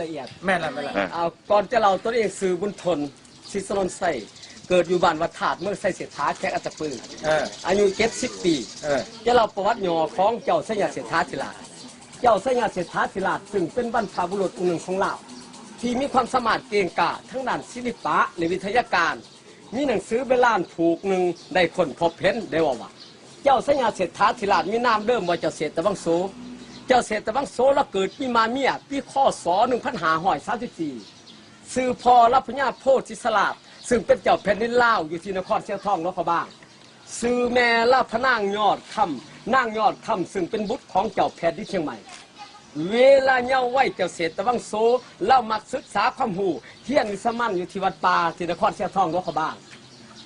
ລະອຽດ. ແມ່ນລະ ແມ່ນລະ. ເອີ ເອົາ ກ່ອນຈະເລົ່າ ຕົນເອງຊື່ບຸນທົນ ສິດສະໜົນໄຊ ເກີດຢູ່ບ້ານວັດທາດ ເມືອງໄຊເສດຖາ ແຂວງອັດຕະປື ເອີ ອາຍຸເຈັດສິບປີ. ເອີ ຈະເລົ່າປະຫວັດຫຍໍ້ຂອງເຈົ້າໄຊຍະເສດຖາທິລາດ. ເຈົ້າໄຊຍະເສດຖາທິລາດ ຊຶ່ງເປັນບັນພະບຸລຸດອົງໜຶ່ງຂອງລາວ ທີ່ມີຄວາມສາມາດເກັ່ງກ້າທາງດ້ານສິລະປະ ແລະ ວິທະຍາການ. ມີໜັງສືໂບລານຜູກໜຶ່ງໄດ້ຄົ້ນພົບເຫັນ ໄດ້ເວົ້າວ່າ ເຈົ້າໄຊຍະເສດຖາທິລາດມີນາມເດີມວ່າເຈົ້າເສດຕະວັງໂສ. ເຈົ້າເສດຕະວັງໂສລາວເກີດປີມາເມຍ ປີ ຄ.ສ. ໜຶ່ງພັນຫ້າຮ້ອຍສາມສິບສີ່ ຊື່ພໍ່ລາວພະຍາໂພທິສະຫຼາດ ຊຶ່ງເປັນເຈົ້າແຜ່ນດິນລາວຢູ່ທີ່ນະຄອນຊຽງທອງຫຼວງພະບາງ. ຊື່ແມ່ລາວພະນາງຍອດຄຳ, ນາງຍອດຄຳ ຊຶ່ງເປັນບຸດຂອງເຈົ້າແຜ່ນດິນຊຽງໃໝ່. ເວລາເຍົາວໄວເຈົ້າເສດຕະວັງໂສ ລາວມັກສຶກສາຄວາມຮູ້, ຮຽນວິຊາມານຢູ່ທີ່ວັດປ່າ ທີ່ນະຄອນຊຽງທອງຫຼວງພະບາງ.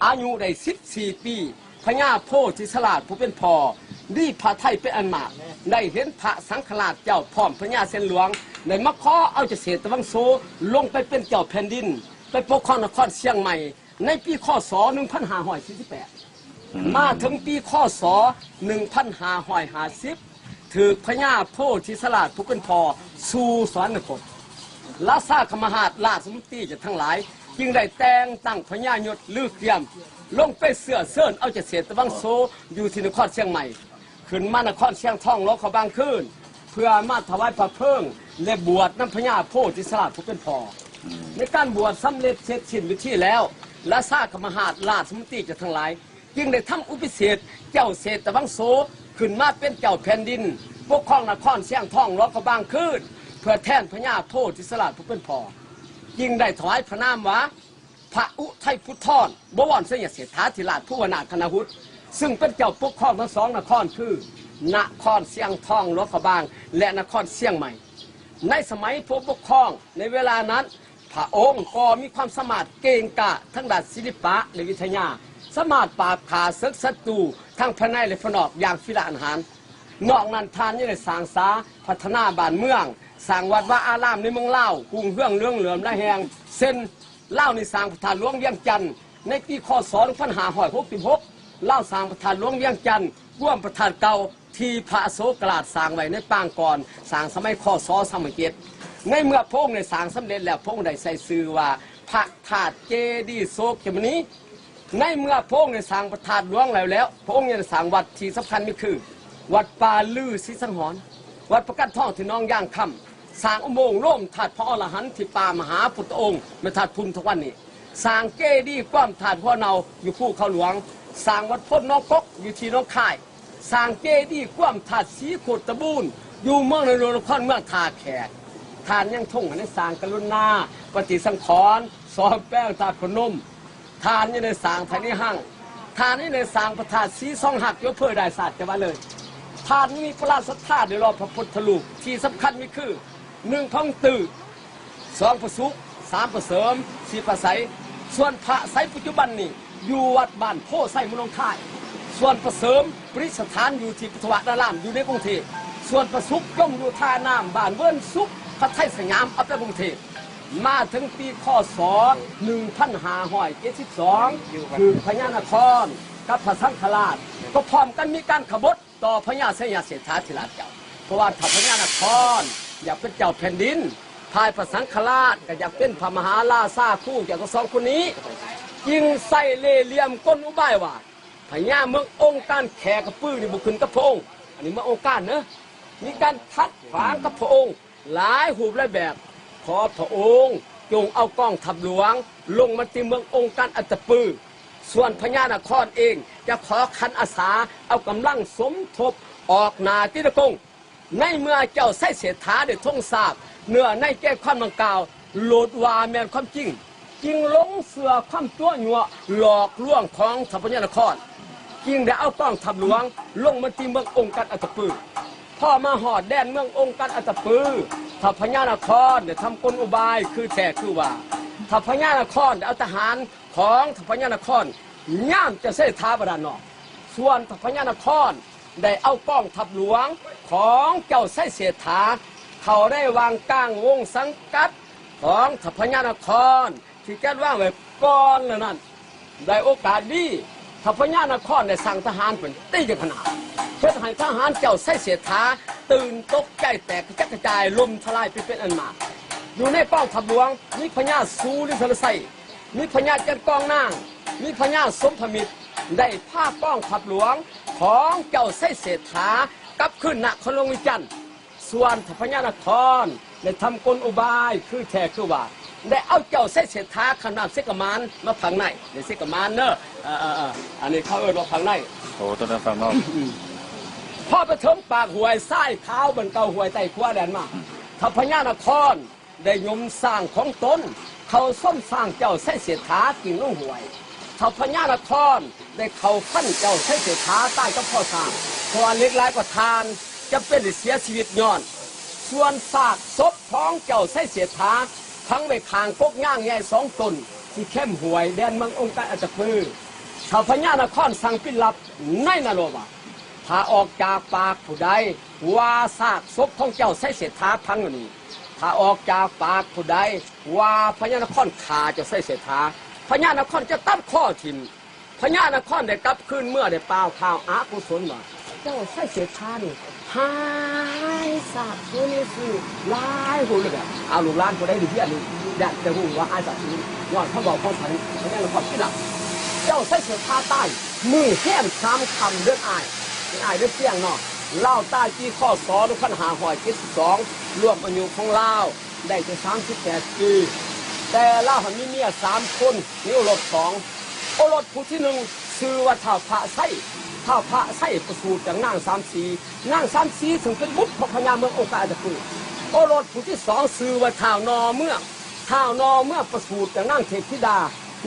ອາຍຸໄດ້ສິບສີ່ປີ, ພະຍາໂພທິສະຫຼາດຜູ້ເປັນພໍ່ ມີພະໄທເປັນອັນມາກ, ໄດ້ເຫັນພະສັງຄະລາດເຈົ້າພ້ອມພະຍາເຊນຫຼວງ ໄດ້ມາຂໍເອົາເຈົ້າເສດຕະວັງໂສລົງໄປເປັນເຈົ້າແຜ່ນດິນ, ໄປປົກຄອງນະຄອນຊຽງໃໝ່ ໃນປີ ຄ.ສ. ໜຶ່ງພັນຫ້າຮ້ອຍສີ່ສິບແປດ ອືມ ມາເຖິງປີ ຄ.ສ. ໜຶ່ງພັນຫ້າຮ້ອຍຫ້າສິບ ຖືກພະຍາໂພທິສະຫຼາດຜູ້ເປັນພໍ່ສູ່ສະຫວັນນະຄົມ. ລາຊາຄະມະຫາດລາຊະມົນຕີຈະທັງຫຼາຍ ຈຶ່ງໄດ້ແຕ່ງຕັ້ງພະຍາຍົດລືກຽມ ລົງໄປເຊື້ອເຊີນເອົາເຈົ້າເສດຕະວັງໂສ ຢູ່ທີ່ນະຄອນຊຽງໃໝ່ ຂຶ້ນມານະຄອນຊຽງທອງຫຼວງພະບາງຄືນ ເພື່ອມາຖວາຍພະເພີງ ແລະ ບວດນຳພະຍາໂພທິສະຫຼາດຜູ້ເປັນພໍ່. ໃນການບວດສຳເລັດເສັດສິ້ນພິທີແລ້ວ, ລາຊາຄະມະຫາດລາຊະມົນຕີຈະທັງຫຼາຍ ຈຶ່ງໄດ້ທຳອຸປະຕິເສດເຈົ້າເສດຕະວັງໂສ ຂຶ້ນມາເປັນເຈົ້າແຜ່ນດິນ ປົກຄອງນະຄອນຊຽງທອງຫຼວງພະບາງຄືນ ເພື່ອແທນພະຍາໂພທິສະຫຼາດຜູ້ເປັນພໍ່. ຈຶ່ງໄດ້ຖວາຍພະນາມວ່າ ພະອຸໄທພຸດທອນ ບໍວອນໄຊຍະເສດຖາທິລາດ ພູວະນາຄະນະຫຸດ ຊຶ່ງເປັນເຈົ້າປົກຄອງທັງສອງນະຄອນ ຄື ນະຄອນຊຽງທອງຫຼວງພະບາງ ແລະ ນະຄອນຊຽງໃໝ່. ໃນສະໄໝພະອົງປົກຄອງໃນເວລານັ້ນ, ພະອົງກໍມີຄວາມສາມາດເກັ່ງກ້າທາງດ້ານສິລະປະ ແລະ ວິທະຍາ, ສາມາດປາບຂ້າເສິກສັດຕູທັງພາຍໃນ ແລະ ພາຍນອກຢ່າງພິລະອານຫານ. ນອກນັ້ນທ່ານຍັງໄດ້ສ້າງສາພັດທະນາບ້ານເມືອງ, ສ້າງວັດວາອາຣາມໃນເມືອງລາວຮຸ່ງເຮືອງເຫຼືອງເຫຼື້ອມຫຼາຍແຫ່ງ ເຊັ່ນ ລາວນີ້ສ້າງພະທາດຫຼວງວຽງຈັນ ໃນປີ ຄ.ສ. ໜຶ່ງພັນຫ້າຮ້ອຍຫົກສິບຫົກ ລາວສ້າງພະທາດຫຼວງວຽງຈັນ ກວມພະທາດເກົ່າທີ່ພະອະໂສກະລາດສ້າງໄວ້ໃນປາງກ່ອນ ສ້າງສະໄໝ ຄ.ສ. ສາມຮ້ອຍເຈັດ. ໃນເມື່ອພະອົງໄດ້ສ້າງສຳເລັດແລ້ວ ພະອົງໄດ້ໃສ່ຊື່ວ່າ ພະທາດເຈດີໂສກະມຸນີ. ໃນເມື່ອພະອົງໄດ້ສ້າງພະທາດຫຼວງແລ້ວແລ້ວ, ພະອົງຍັງໄດ້ສ້າງວັດທີ່ສຳຄັນມີຄື ວັດປ່າລືສີສັງຫອນ, ວັດປະກັນທອງທີ່ໜອງຢາງຄຳ, ສ້າງອຸໂມງໂລມທາດພະອໍລະຫັນທີ່ປ່າມະຫາພຸດທະອົງ ແມ່ນທາດພຸນທຸກວັນນີ້, ສ້າງເຈດີກວມທາດຫົວເນົ່າຢູ່ພູເຂົາຫຼວງ, ສ້າງວັດພົນໜອງກົກຢູ່ທີ່ໜອງຄາຍ, ສ້າງເຈດີກວມທາດສີໂຄດຕະບູນຢູ່ເມືອງນາຫຼວງນະຄອນເມືອງທ່າແຂກ. ທ່ານຍັງທົ່ງໃຫ້ສ້າງກະລຸນາປະຕິສັງຂອນ, ສ້ອມແປງທາດພະນົມ. ທ່ານຍັງໄດ້ສ້າງພາຍໃນຮັງ, ທ່ານຍັງໄດ້ສ້າງພະທາດສີສອງຮັກ ຢູ່ອຳເພີດາຍສາດ ຈັງຫວັດເລີຍ. ທ່ານຍັງມີປະລານສັດທາໂດຍລອບພະພຸດທະຮູບທີ່ສຳຄັນມີຄື ໜຶ່ງ ພະອົງຕື້, ສອງ ພະສຸກ, ສາມ ພະເສີມ, ສີ່ ພະໄສ. ສ່ວນພະໄສປັດຈຸບັນນີ້ຢູ່ວັດບ້ານໂພໄຊ ເມືອງໜອງຄາຍ. ສ່ວນພະເສີມປະດິດສະຖານຢູ່ທີ່ພຸດທະວະນາລາມ ຢູ່ໃນກຸງເທບ. ສ່ວນພະສຸກຈົ່ມຢູ່ທ່ານ້ຳ ບ້ານເວີນສຸກ ພະໄທສະຫຍາມ ເອົາແຕ່ກຸງເທບ. ມາເຖິງປີ ຄ.ສ. ໜຶ່ງພັນຫ້າຮ້ອຍເຈັດສິບສອງ ຄືພະຍານະຄອນກັບພະສັງຄະລາດ ກໍພ້ອມກັນມີການຂະບົດຕໍ່ພະຍາໄຊຍະເສດຖາທິລາດເຈົ້າ, ເພາະວ່າຖ້າພະຍານະຄອນຢາກເປັນເຈົ້າແຜ່ນດິນ, ຝ່າຍພະສັງຄະລາດກໍຢາກເປັນພະມະຫາລາຊາຄູ່ເຈົ້າທັງສອງຄົນນີ້, ຈຶ່ງໃຊ້ເລ່ຫຼ່ຽມກົນອຸບາຍວ່າ ພະຍາເມືອງອົງການແຂກກະປືນີ້ບໍ່ຂຶ້ນກັບພະອົງ. ອັນນີ້ເມືອງອົງການເດີ, ມີການຂັດຂວາງກັບພະອົງ ຫຼາຍຮູບຫຼາຍແບບ, ຂໍພະອົງຈົ່ງເອົາກອງທັບຫຼວງລົງມາຕີເມືອງອົງການອັດຕະປື. ສ່ວນພະຍານະຄອນເອງຈະຂໍຂັນອາສາເອົາກຳລັງສົມທົບອອກໜ້າຕີນະກົງ. ໃນເມື່ອເຈົ້າໄຊເສດຖາໄດ້ທົງຊາບເນື້ອໃນໃຈຄວາມດັ່ງກ່າວ ໂລດວ່າແມ່ນຄວາມຈິງ, ຈຶ່ງຫຼົງເຊື່ອຄວາມຕົວະຍົວະຫຼອກລວງຂອງທັບພະຍານະຄອນ, ຈຶ່ງໄດ້ເອົາກອງທັບຫຼວງລົງມາຕີເມືອງອົງການອັດຕະປື. ພໍມາຮອດແດນເມືອງອົງການອັດຕະປື, ທັບພະຍານະຄອນໄດ້ທຳກົນອຸບາຍຄືແທ້ຄືວ່າ, ທັບພະຍານະຄອນໄດ້ເອົາທະຫານຂອງທັບພະຍານະຄອນຍາມເຈົ້າໄຊເສດຖາບໍ່ທັນອອກ. ສ່ວນທັບພະຍານະຄອນໄດ້ເອົາກອງທັບຫຼວງຂອງເຈົ້າໄຊເສດຖາເຂົ້າໃນວັງກາງວົງສັງກັດຂອງທັບພະຍານະຄອນ ທີ່ຈັດວາງໄວ້ກ່ອນແລ້ວນັ້ນ, ໄດ້ໂອກາດດີ, ທັບພະຍານະຄອນໄດ້ສັ່ງທະຫານເປັນຕີກັນຂະໜາດ, ເຮັດໃຫ້ທະຫານເຈົ້າໄຊເສດຖາຕື່ນຕົກໃຈແຕກກະຈັດກະຈາຍ, ລົ້ມທະລາຍໄປເປັນອັນມາກ. ຢູ່ໃນກອງທັບຫຼວງ ມີພະຍາຊູລິນທະລະໄຊ, ມີພະຍາຈັນກອງນາງ, ມີພະຍາສົມພະມິດ ໄດ້ພາກອງທັບຫຼວງຂອງເຈົ້າໄຊເສດຖາກັບຄືນນະຄອນຫຼວງວຽງຈັນ. ສ່ວນເຈົ້າພະຍານະຄອນໄດ້ທຳກົນອຸບາຍຄືແທ້ຄືວ່າ ໄດ້ເອົາເຈົ້າໄຊເສດຖາຂ້າມນ້ຳເຊກະໝານມາພັງໃນ ໃນເຊກະໝານເດີ. ເອີໆໆ ອັນນີ້ເຂົາເອີ້ນວ່າພັງໃນ. ໂອ້ ຕ້ອງໄດ້ຟັງເນາະ. ພໍໄປເຖິງປາກຫ້ວຍຊາຍຂາວ ບ້ານເກົ່າຫ້ວຍໃຕ້ຂົວແລ່ນມາ, ເຈົ້າພະຍານະຄອນ ໄດ້ຍົມຊ້າງຂອງຕົນເຂົ້າຊົນຊ້າງເຈົ້າໄຊເສດຖາກິ້ງລົງຫ້ວຍ. ເຈົ້າພະຍານະຄອນໄດ້ເຂົ້າຟັນເຈົ້າໄຊເສດຖາຕາຍກັບຄໍຊ້າງ, ເພາະວ່າເຫຼັກຫຼາຍກວ່າຖ່ານ ຈຳເປັນໄດ້ເສຍຊີວິດຍ້ອນ. ສ່ວນຊາກສົບຂອງເຈົ້າໄຊເສດຖາ ຝັງໄວ້ຂ້າງກົກຍາງໃຫຍ່ສອງຕົ້ນ ທີ່ແຄມຫ້ວຍແດນເມືອງອົງການອັດຕະປື. ເຈົ້າພະຍານະຄອນສັ່ງປິນລັບໃນນະໂລບາ ຖ້າອອກຈາກປາກຜູ້ໃດວ່າຊາກສົບຂອງເຈົ້າໄຊເສດຖາຝັງຢູ່ນີ້, ຖ້າອອກຈາກປາກຜູ້ໃດວ່າພະຍານະຄອນຂ້າເຈົ້າໄຊເສດຖາ, ພະຍານະຄອນຈະຕັດຄໍຖິ້ມ. ພະຍານະຄອນໄດ້ກັບຄືນເມືອ ໄດ້ກ່າວຂ່າວອະກຸສົນວ່າ ເຈົ້າໄຊເສດຖານີ້ຫາຍສາບສູນໄປຊື່ຫຼາຍຮູບແບບ. ເອົາ ລູກຫຼານຜູ້ໃດໄດ້ຮຽນນີ້ ຢາກຈະຮູ້ວ່າຫາຍສາບສູນ ຍ້ອນຄຳເວົ້າຂອງທ່ານພະຍານະຄອນທີ່ນຳ. ເຈົ້າໄຊເສດຖາຕາຍມື້ແຮມສາມຄ່ຳເດືອນອ້າຍ ເປັນອ້າຍເດືອນຕຽງເນາະ. ລາວຕາຍປີ ຄ.ສ. ໜຶ່ງພັນຫ້າຮ້ອຍເຈັດສິບສອງ ລວມອາຍຸຂອງລາວໄດ້ແຕ່ສາມສິບແປດປີ. ແຕ່ລາວຫັ້ນມີເມຍສາມຄົນ ມີໂອລົດສອງ. ໂອລົດຜູ້ທີໜຶ່ງຊື່ວ່າທ້າວພະໄຊ. ທ້າວພະໄຊປະສູດຈາກນາງສາມສີ. ນາງສາມສີເຊິ່ງເປັນບຸດຂອງພະຍາເມືອງອົງການອັດຕະປື. ໂອລົດຜູ້ທີສອງຊື່ວ່າທ້າວໜໍ່ເມືອງ. ທ້າວໜໍ່ເມືອງປະສູດຈາກນາງເທບທິດາ.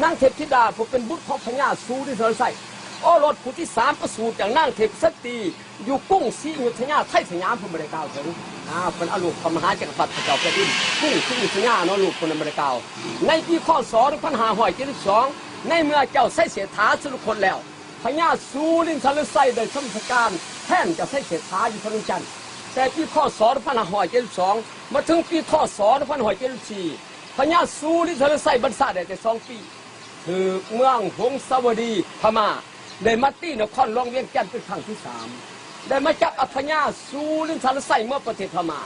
ນາງເທບທິດາຜູ້ເປັນບຸດຂອງພະຍາຊູລິນທະລະໄຊ. ໂອລົດຜູ້ທີສາມປະສູດຈາກນາງເທບສັນຕີ ຢູ່ກຸງສີອະຍຸດທະຍາ ໄທສະຫຍາມ ເພິ່ນບໍ່ໄດ້ກ່າວເຖິງ. ອາ ເພິ່ນເອົາລູກພະມະຫາຈັກກະພັດພະເຈົ້າແຜ່ນດິນ ກຸງສີອະຍຸດທະຍາເນາະ ລູກເພິ່ນບໍ່ໄດ້ກ່າວ. ໃນປີ ຄ.ສ. ໜຶ່ງພັນຫ້າຮ້ອຍເຈັດສິບສອງ ໃນເມື່ອເຈົ້າໄຊເສດຖາສຸລະຄົນແລ້ວ ພະຍາຊູລິນທະລະໄຊໄດ້ຊົງຊະການແທນເຈົ້າໄຊເສດຖາຢູ່ພະນມຈັນ. ແຕ່ປີ ຄ.ສ. ໜຶ່ງພັນຫ້າຮ້ອຍເຈັດສິບສອງ ມາເຖິງປີ ຄ.ສ. ໜຶ່ງພັນຫ້າຮ້ອຍເຈັດສິບສີ່ ພະຍາຊູລິນທະລະໄຊບັນຊາໄດ້ແຕ່ສອງປີ ຖືກເມືອງຫົງສາວະດີພະມ້າ ໄດ້ມາຕີນະຄອນຫຼວງວຽງຈັນເປັນຄັ້ງທີສາມ ໄດ້ມາຈັບເອົາພະຍາຊູລິນທະລະໄຊເມືອປະເທດພະມ້າ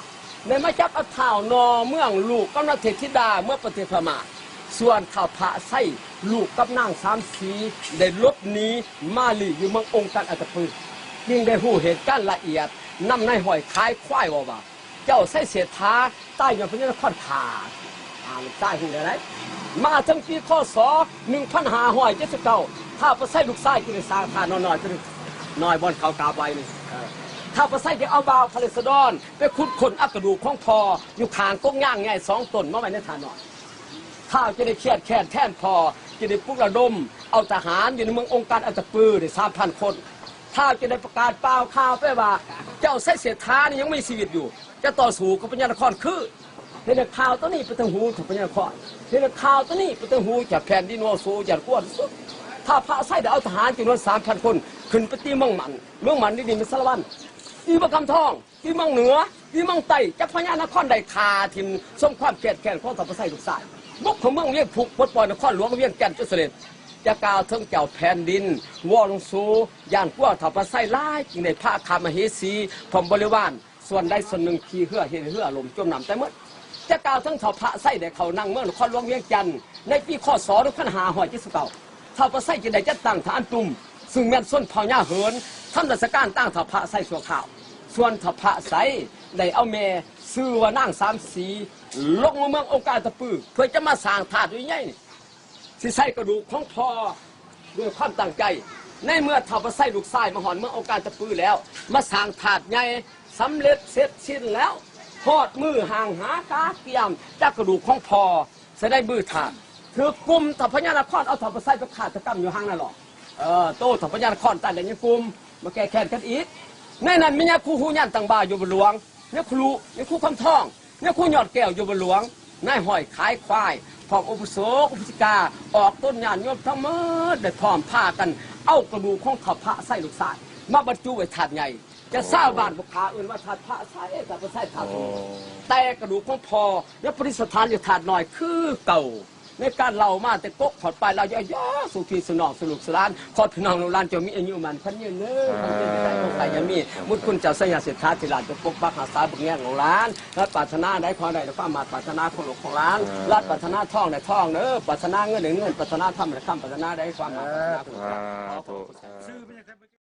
ໄດ້ມາຈັບເອົາທ້າວໜໍ່ເມືອງ ລູກກັບນາງເທບທິດາເມືອປະເທດພະມ້າ. ສ່ວນທ້າວພະໄຊ ລູກກັບນາງສາມສີ ໄດ້ຫຼົບໜີມາລີ້ຢູ່ເມືອງອົງການອັດຕະປື ຈຶ່ງໄດ້ຮູ້ເຫດການລະອຽດນຳນາຍຫ້ອຍຂາຍຄວາຍເວົ້າວ່າ ເຈົ້າໄຊເສດຖາຕາຍຍ້ອນພະຍານະຄອນຂ້າ. ອາ ລູກຊາຍຮູ້ແລ້ວໄດ໋. ມາເຖິງປີ ຄ.ສ. ໜຶ່ງພັນຫ້າຮ້ອຍເຈັດສິບເກົ້າ ທ້າວພະໄຊລູກຊາຍຈຶ່ງໄດ້ສ້າງທາດນ້ອຍໆ ຕົວໜຶ່ງ ນ້ອຍບ່ອນເຂົາກາບໄຫວ້ນີ້. ເອີ ທ້າວພະໄຊຈຶ່ງເອົາບ່າວຂ້າລາຊະດອນໄປຂຸດຄົ້ນເອົາກະດູກຂອງພໍ່ຢູ່ຂ້າງກົກຍາງໃຫຍ່ສອງຕົ້ນມາໄວ້ໃນທາດນ້ອຍ. ທ້າວຈຶ່ງໄດ້ຄຽດແຄ້ນແທນພໍ່ ຈຶ່ງໄດ້ປຸກລະດົມເອົາທະຫານຢູ່ໃນເມືອງອົງການອັດຕະປືໄດ້ສາມພັນຄົນ. ທ້າວຈຶ່ງໄດ້ປະກາດປ່າວຂ່າວໄປວ່າ ເຈົ້າໄຊເສດຖານີ້ຍັງມີຊີວິດຢູ່ ຈະຕໍ່ສູ້ກັບພະຍານະຄອນຄືນ. ເຮັດໃຫ້ຂ່າວໂຕນີ້ໄປເຖິງຫູເຈົ້າພະຍານະຄອນ ເຮັດໃຫ້ຂ່າວໂຕນີ້ໄປເຖິງຫູເຈົ້າແຜ່ນດິນວໍຊູ ຢ້ານກົວທີ່ສຸດ. ທ້າວພະໄຊໄດ້ເອົາທະຫານຈຳນວນສາມພັນຄົນ ຂຶ້ນໄປຕີເມືອງໝັ້ນ. ເມືອງໝັ້ນນີ້ແມ່ນສາລະວັນ ຕີເມືອງຄຳທອງ ຕີເມືອງເໜືອ ຕີເມືອງໃຕ້ ຈັບພະຍານະຄອນໄດ້ຂ້າຖິ້ມ ສົມຄວາມຄຽດແຄ້ນຂອງທ້າວພະໄຊລູກຊາຍ ບຸກເຂົ້າເມືອງວຽງຜຸ ປົດປ່ອຍນະຄອນຫຼວງວຽງຈັນຈົນສຳເລັດ. ຈະກ່າວເຖິງເຈົ້າແຜ່ນດິນວໍລຸງສູ ຢ້ານກົວທ້າວພະໄຊຫຼາຍ ຈຶ່ງໄດ້ພາຂ້າມມະເຫສີ ພ້ອມບໍລິວານ ສ່ວນໃດສ່ວນໜຶ່ງຂີ່ເຮືອເຮັດໃຫ້ເຮືອລົ້ມຈົມນ້ຳຕາຍໝົດ. ຈະກ່າວເຖິງທ້າວພະໄຊໄດ້ເຂົ້ານັ່ງເມືອງນະຄອນຫຼວງວຽງຈັນໃນປີ ຄ.ສ. ໜຶ່ງພັນຫ້າຮ້ອຍເຈັດສິບເກົ້າ ທ້າວພະໄຊຈຶ່ງໄດ້ຈັດຕັ້ງທະຫານຕຸມ ຊຶ່ງແມ່ນຊົນເຜົ່າຍາເຫີນ ທຳລາຊະການຕາງທ້າວພະໄຊຊົ່ວຄາວ. ສ່ວນທ້າວພະໄຊໄດ້ເອົາແມ່ຊື່ວ່ານາງສາມສີ ລົງມາເມືອງອົງການຕະປື ເພື່ອຈະມາສ້າງທາດໃຫຍ່ ຊິໃສ່ກະດູກຂອງພໍ່ດ້ວຍຄວາມຕັ້ງໃຈ. ໃນເມື່ອທ້າວພະໄຊລູກຊາຍມາຮອດເມືອງອົງການຕະປືແລ້ວ ມາສ້າງທາດໃຫຍ່ສຳເລັດເສັດສິ້ນແລ້ວ ຮອດມື້ຫ້າງຫາກາກຽມຈາກກະດູກຂອງພໍ່ ໃສ່ໃນມືທາດ ຖືກກຸ່ມທະພະຍານະຄອນເອົາທ້າວພະໄຊໄປຄາດຕະກຳຢູ່ຫ້າງນາຫຼອກ. ເອີ ໂຕທະພະຍານະຄອນຕາຍແລ້ວຍັງກຸ່ມມາແກ້ແຄ້ນກັນອີກ. ໃນນັ້ນມີຍາຄູຫູຍານຕັ້ງບ່າຢູ່ບານຫຼວງ ຍາຄູລຸ ຍາຄູຄຳທອງ ຍາຄູຍອດແກ້ວຢູ່ບານຫຼວງ ນາຍຫ້ອຍຂາຍຄວາຍ ພ້ອມອຸປະສົກອຸປາສິກາ ອອກຕົນຍາດໂຍມທັງໝົດ ໄດ້ພ້ອມພາກັນເອົາກະດູກຂອງທ້າວພະໄຊລູກຊາຍມາບັນຈຸໄວ້ທາດໃຫຍ່ ແຕ່ຊາວບ້ານບໍ່ກ້າເອີ້ນວ່າທາດພະໄຊ ທາດພະໄຊ ທາດ ໂອ້ ແຕ່ກະດູກຂອງພໍ່ຍັງປະດິດສະຖານຢູ່ທາດນ້ອຍຄືເກົ່າ. ໃນການເລົ່າມາແຕ່ກົກຮອດປາຍ ລາວຢ່າໆ ສູ່ພີ່ສູ່ນ້ອງສູ່ລູກສູ່ຫຼານ ຂໍພີ່ນ້ອງລູກຫຼານ ຈົ່ງມີອາຍຸໝັ້ນຂວັນຍືນເດີ ຄວາມເຈັບຢ່າໄດ້ ຄວາມໄຂ້ຢ່າມີ ມຸດຄຸນເຈົ້າໄຊຍະເສດຖາທິລາດ ຈົ່ງປົກປັກຮັກສາເບິ່ງແຍງລູກຫຼານ ແລະປາດຖະໜາໃດຂໍໄດ້ ຄວາມມາດປາດຖະໜາຂອງລູກຂອງຫຼານ ລາດປາດຖະໜາທອງໄດ້ທອງເດີ ປາດຖະໜາເງິນໄດ້ເງິນ ປາດຖະໜາຄຳໄດ້ຄຳ ປາດຖະໜາໃດຄວາມມາດປາດຖະໜາຂອງລູກຫຼານ ສາທຸ.